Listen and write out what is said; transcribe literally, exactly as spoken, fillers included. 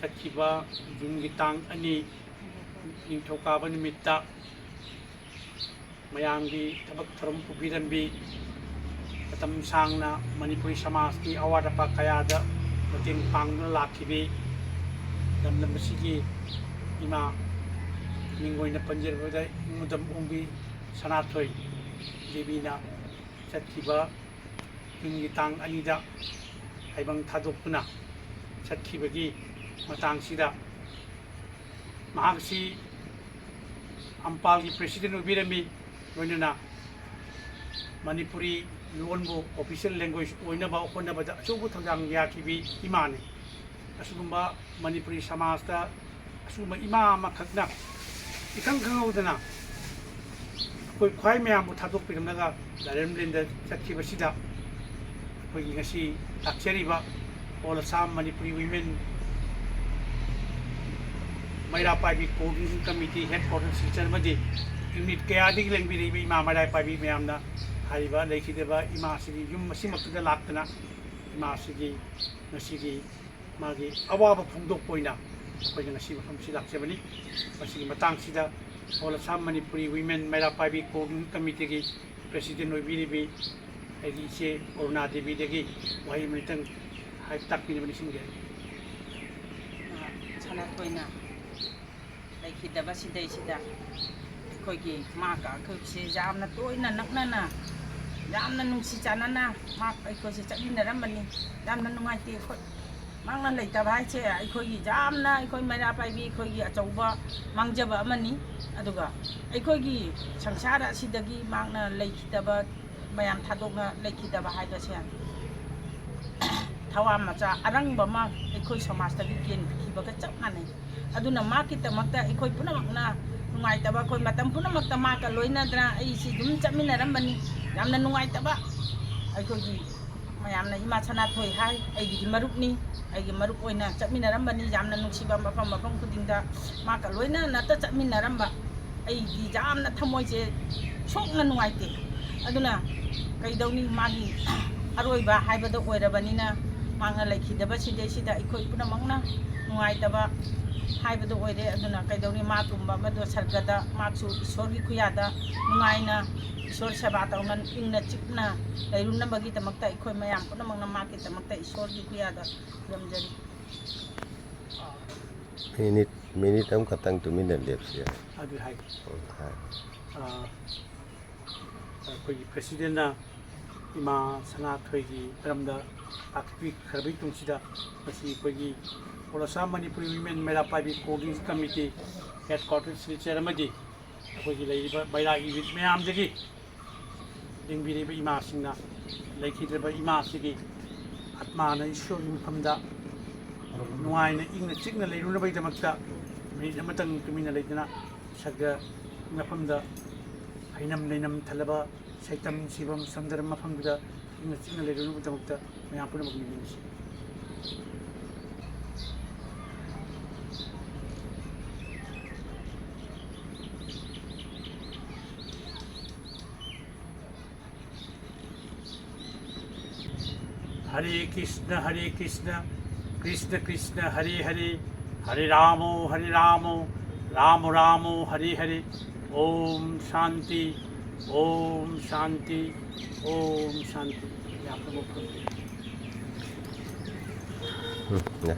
ꯆꯠꯈꯤꯕ ꯖꯨꯟꯒꯤ ꯇꯥꯡ ꯑꯅꯤ, ꯅꯤꯡꯊꯧꯀꯥꯕ ꯅꯨꯃꯤꯠꯇ ꯃꯌꯥꯝꯒꯤ ꯊꯕꯛ ꯊꯧꯔꯝ ꯄꯨꯕꯤꯔꯝꯕꯤ, ꯃꯇꯝ ꯁꯥꯡꯅ ꯃꯅꯤꯄꯨꯔꯤ ꯁꯃꯥꯖꯀꯤ ꯑꯋꯥꯠ ꯑꯄꯥ ꯀꯌꯥꯗ ꯃꯇꯦꯡ ꯄꯥꯡꯗꯨꯅ ꯂꯥꯛꯈꯤꯕꯤ, ꯂꯝꯗꯝ ꯑꯁꯤꯒꯤ ꯏꯃꯥ, ꯃꯤꯡ ꯑꯣꯏꯅ ꯄꯟꯖꯔꯕꯗ ꯏꯉꯨꯗꯝ ꯑꯣꯡꯕꯤ ꯁꯅꯥꯊꯣꯏ ꯗꯦꯕꯤꯅ ꯆꯠꯈꯤꯕ ꯖꯨꯟꯒꯤ ꯇꯥꯡ ꯑꯅꯤꯗ ꯇꯥꯏꯕꯪ ꯊꯥꯗꯣꯛꯇꯨꯅ ꯆꯠꯈꯤꯕꯒꯤ ꯃꯇꯥꯡꯁꯤꯗ, ꯃꯍꯥꯛꯁꯤ ꯑꯝꯄꯥꯜꯒꯤ president ꯑꯣꯏꯕꯤꯔꯝꯃꯤ꯫ ꯂꯣꯏꯅꯅ ꯃꯅꯤꯄꯨꯔꯤ ꯂꯣꯟꯕꯨ official language ꯑꯣꯏꯅꯕ ꯍꯣꯠꯅꯕꯗ ꯑꯆꯧꯕ ꯊꯧꯗꯥꯡ ꯌꯥꯈꯤꯕꯤ ꯏꯃꯥꯅꯤ꯫ ꯑꯁꯤꯒꯨꯝꯕ ꯃꯅꯤꯄꯨꯔꯤ ꯁꯃꯥꯖꯇ ꯑꯁꯤꯒꯨꯝꯕ ꯏꯃꯥ ꯑꯃꯈꯛꯅ ꯏꯈꯪ ꯈꯪꯍꯧꯗꯅ ꯑꯩꯈꯣꯏ ꯈ꯭ꯋꯥꯏ ꯃꯌꯥꯝꯕꯨ ꯊꯥꯗꯣꯛꯄꯤꯔꯝꯂꯒ ꯂꯥꯏꯔꯦꯝꯂꯦꯟꯗ ꯆꯠꯈꯤꯕꯁꯤꯗ, ꯑꯩꯈꯣꯏꯒꯤ ꯉꯁꯤ ꯂꯥꯛꯆꯔꯤꯕ All Assam Manipuri Women ꯃꯩꯔꯥ ꯄꯥꯏꯕꯤ Coordination Committee headquarter Silchar ꯑꯃꯗꯤ unit ꯀꯌꯥꯗꯒꯤ ꯂꯦꯡꯕꯤꯔꯛꯏꯕ ꯏꯃꯥ ꯃꯩꯔꯥ ꯄꯥꯏꯕꯤ ꯃꯌꯥꯝꯅ ꯍꯥꯏꯔꯤꯕ ꯂꯩꯈꯤꯗꯕ ꯏꯃꯥꯁꯤꯒꯤ ꯌꯨꯝ ꯑꯁꯤꯃꯛꯇꯗ ꯂꯥꯛꯇꯅ ꯏꯃꯥꯁꯤꯒꯤ ꯉꯁꯤꯒꯤ ꯃꯥꯒꯤ ꯑꯋꯥꯕ ꯐꯣꯡꯗꯣꯛꯄ ꯑꯣꯏꯅ ꯑꯩꯈꯣꯏꯅ ꯉꯁꯤ ꯃꯐꯝꯁꯤ ꯂꯥꯛꯆꯕꯅꯤ꯫ ꯃꯁꯤꯒꯤ ꯃꯇꯥꯡꯁꯤꯗ All Assam Manipuri Women ꯃꯩꯔꯥ ꯄꯥꯏꯕꯤ Coordination Committeeꯒꯤ president ꯑꯣꯏꯕꯤꯔꯤꯕꯤ ꯑꯩꯒꯤ ꯏꯆꯦ ꯑꯔꯨꯅꯥ ꯗꯦꯕꯤꯗꯒꯤ ꯋꯥꯍꯩ ꯑꯃꯅꯤꯇꯪ ꯍꯥꯏ ꯇꯥꯛꯄꯤꯅꯕ ꯅꯤꯡꯁꯤꯡꯖꯔꯤ꯫ ꯁꯅꯥꯊꯣꯏꯅ ꯂꯩꯈꯤꯗꯕ ꯁꯤꯗꯩꯁꯤꯗ ꯑꯩꯈꯣꯏꯒꯤ ꯃꯥꯒ ꯑꯩꯈꯣꯏꯁꯦ ꯌꯥꯝꯅ ꯇꯣꯏꯅ ꯅꯛꯅꯅ, ꯌꯥꯝꯅ ꯅꯨꯡꯁꯤ ꯆꯥꯟꯅꯅ ꯃꯥ ꯑꯩꯈꯣꯏꯁꯦ ꯆꯠꯃꯤꯟꯅꯔꯝꯕꯅꯤ꯫ ꯌꯥꯝꯅ ꯅꯨꯡꯉꯥꯏꯇꯦ ꯑꯩꯈꯣꯏ꯫ ꯃꯍꯥꯛꯅ ꯂꯩꯇꯕ ꯍꯥꯏꯁꯦ ꯑꯩꯈꯣꯏꯒꯤ ꯌꯥꯝꯅ, ꯑꯩꯈꯣꯏ ꯃꯩꯔꯥ ꯄꯥꯏꯕꯤ ꯑꯩꯈꯣꯏꯒꯤ ꯑꯆꯧꯕ ꯃꯥꯡꯖꯕ ꯑꯃꯅꯤ꯫ ꯑꯗꯨꯒ ꯑꯩꯈꯣꯏꯒꯤ ꯁꯪꯁꯥꯔ ꯑꯁꯤꯗꯒꯤ ꯃꯍꯥꯛꯅ ꯂꯩꯈꯤꯗꯕ, ꯃꯌꯥꯝ ꯊꯥꯗꯣꯛꯅ ꯂꯩꯈꯤꯗꯕ ꯍꯥꯏꯕꯁꯦ ꯊꯋꯥꯟꯃꯤꯆꯥꯛ ꯑꯔꯪꯕ ꯑꯃ ꯑꯩꯈꯣꯏ ꯁꯃꯥꯖꯇꯒꯤ ꯀꯦꯟꯈꯤꯕꯒ ꯆꯞ ꯃꯥꯟꯅꯩ꯫ ꯑꯗꯨꯅ ꯃꯍꯥꯛꯀꯤꯗꯃꯛꯇ ꯑꯩꯈꯣꯏ ꯄꯨꯝꯅꯃꯛꯅ ꯅꯨꯡꯉꯥꯏꯇꯕ, ꯑꯩꯈꯣꯏ ꯃꯇꯝ ꯄꯨꯝꯅꯃꯛꯇ ꯃꯍꯥꯛꯀ ꯂꯣꯏꯅꯗꯅ ꯑꯩꯁꯤ ꯑꯗꯨꯝ ꯆꯠꯃꯤꯟꯅꯔꯝꯕꯅꯤ꯫ ꯌꯥꯝꯅ ꯅꯨꯡꯉꯥꯏꯇꯕ ꯑꯩꯈꯣꯏꯒꯤ ꯃꯌꯥꯝꯅ ꯏꯃꯥ ꯁꯅꯥꯊꯣꯏ ꯍꯥꯏ, ꯑꯩꯒꯤꯗꯤ ꯃꯔꯨꯞꯅꯤ, ꯑꯩꯒꯤ ꯃꯔꯨꯞ ꯑꯣꯏꯅ ꯆꯠꯃꯤꯟꯅꯔꯝꯕꯅꯤ꯫ ꯌꯥꯝꯅ ꯅꯨꯡꯁꯤꯕ ꯃꯐꯝ ꯃꯐꯝ ꯈꯨꯗꯤꯡꯗ ꯃꯍꯥꯛꯀ ꯂꯣꯏꯅꯅꯇ ꯆꯠꯃꯤꯟꯅꯔꯝꯕ ꯑꯩꯗꯤ ꯌꯥꯝꯅ ꯊꯃꯣꯏꯁꯦ ꯁꯣꯛꯅ ꯅꯨꯡꯉꯥꯏꯇꯦ꯫ ꯑꯗꯨꯅ ꯀꯩꯗꯧꯅꯤ, ꯃꯥꯒꯤ ꯑꯔꯣꯏꯕ ꯍꯥꯏꯕꯗꯣ ꯑꯣꯏꯔꯕꯅꯤꯅ ꯃꯍꯥꯛꯅ ꯂꯩꯈꯤꯗꯕ ꯁꯤꯗꯩꯁꯤꯗ ꯑꯩꯈꯣꯏ ꯄꯨꯝꯅꯃꯛꯅ ꯅꯨꯡꯉꯥꯏꯇꯕ ꯍꯥꯏꯕꯗꯨ ꯑꯣꯏꯔꯦ꯫ ꯑꯗꯨꯅ ꯀꯩꯗꯧꯅꯤ, ꯃꯥꯒꯨꯝꯕ ꯑꯃꯗꯣ ꯁꯔꯒꯗ, ꯃꯍꯥꯛꯁꯨ ꯏꯁꯣꯔꯒꯤ ꯈꯨꯌꯥꯗ ꯅꯨꯡꯉꯥꯏꯅ ꯏꯁꯣꯔ ꯁꯦꯕꯥ ꯇꯧꯅ ꯏꯪꯅ ꯆꯤꯛꯅ ꯂꯩꯔꯨꯅꯕꯒꯤꯗꯃꯛꯇ ꯑꯩꯈꯣꯏ ꯃꯌꯥꯝ ꯄꯨꯝꯅꯃꯛꯅ ꯃꯍꯥꯛꯀꯤꯗꯃꯛꯇ ꯏꯁꯣꯔꯒꯤ ꯈꯨꯌꯥꯗ ꯈꯨꯔꯨꯝꯖꯔꯤ꯫ ꯃꯤꯅꯤꯠ ꯃꯤꯅꯤꯠ ꯑꯃꯈꯛꯇꯪ ꯇꯨꯃꯤꯟꯅ ꯂꯦꯞꯁꯤ꯫ ꯑꯗꯨ ꯍꯥꯏ꯫ ꯎꯝ, ꯍꯥꯏ꯫ ꯑꯥ, ꯑꯩꯈꯣꯏꯒꯤ ꯄ꯭ꯔꯦꯁꯤꯗꯦꯟꯅ ꯏꯃꯥ ꯁꯅꯥꯊꯣꯏꯒꯤ ꯃꯔꯝꯗ ꯇꯥꯛꯄꯤꯈ꯭ꯔꯕꯒꯤ ꯇꯨꯡꯁꯤꯗ, ꯉꯁꯤ ꯑꯩꯈꯣꯏꯒꯤ All Assam Manipuri Women ꯃꯩꯔꯥ ꯄꯥꯏꯕꯤ Coordination Committee headquarter Silchar ꯑꯃꯗꯤ ꯑꯩꯈꯣꯏꯒꯤ ꯂꯩꯔꯤꯕ ꯕꯩꯔꯥꯒꯤ ꯌꯨꯠ ꯃꯌꯥꯝꯗꯒꯤ ꯂꯦꯡꯕꯤꯔꯤꯕ ꯏꯃꯥꯁꯤꯡꯅ ꯂꯩꯈꯤꯗ꯭ꯔꯕ ꯏꯃꯥꯁꯤꯒꯤ ꯑꯥꯠꯃꯥꯅ ꯏꯁꯣꯔꯒꯤ ꯃꯐꯝꯗ ꯅꯨꯡꯉꯥꯏꯅ ꯏꯪꯅ ꯆꯤꯛꯅ ꯂꯩꯔꯨꯅꯕꯒꯤꯗꯃꯛꯇ ꯃꯤꯅꯤꯠ ꯑꯃꯇꯪ ꯇꯨꯃꯤꯟꯅ ꯂꯩꯗꯨꯅ ꯁꯔꯒ ꯃꯐꯝꯗ ꯍꯩꯅꯝ ꯂꯩꯅꯝ ꯊꯜꯂꯕ ꯁꯩꯇꯝ ꯁꯤꯕꯝ ꯁꯝꯗꯔꯝ ꯃꯐꯝꯗꯨꯗ ꯏꯪꯅ ꯆꯤꯛꯅ ꯂꯩꯔꯨꯅꯕꯒꯤꯗꯃꯛꯇ ꯃꯌꯥꯝ ꯄꯨꯝꯅꯃꯛ ꯅꯤꯡꯁꯤꯡꯁꯤ꯫ Hare Krishna, Hare Krishna, Krishna Krishna, Hare Hare, Hare Ramo, Hare Ramo, Ramo Ramo, Hare Hare. Om Shanti, Om Shanti, Om Shanti. ꯌꯥꯝꯅ ꯃꯐꯝ ꯎꯝ, ꯌꯥ꯫